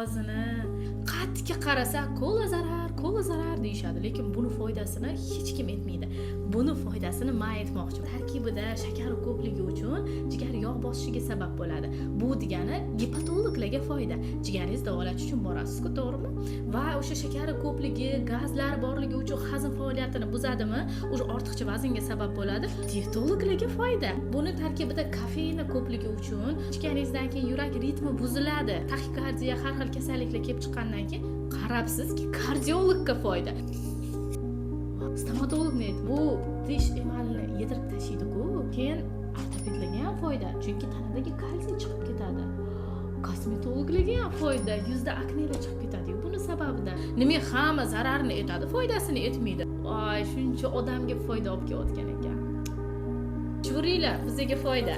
ovozini. Qattiqqa qarasa, kola zarar, kola zarar deyishadi, lekin buni foydasini hech kim aytmaydi. Buni foydasini man aytmoqchiman. Tarkibida shakari ko'pligi uchun jigar yog' bosishiga sabab bo'ladi. Bu degani gepatologlarga foyda. Jigaringizni davolatish uchun borasiz-ku, to'g'rimi? Va o'sha shakari ko'pligi, gazlar borligi uchun hazm faoliyatini buzadimi, уже ortiqcha vaznga sabab bo'ladi. Dietologlarga foyda. Buni tarkibida kofeini ko'pligi uchun ichganingizdan keyin yurak ritmi buziladi, taxikardiya, har xil kasalliklar kelib chiqqandan keyin qarabsizki, kardiologga foyda. Stomatologni, bu tish emalini yedirib tashlaydiku. Keyin ortopedlarga ham foyda, chunki tanadagi kalsiy chiqib ketadi. Kosmetologlarga ham foyda, yuzda aknelar chiqib ketadiyu buni sababidan. Nima, hamma zararini aytadi, foydasini aytmaydi. Voy, shuncha odamga foyda olib kelayotgan ekan. Ichaveringlar, bizga foyda.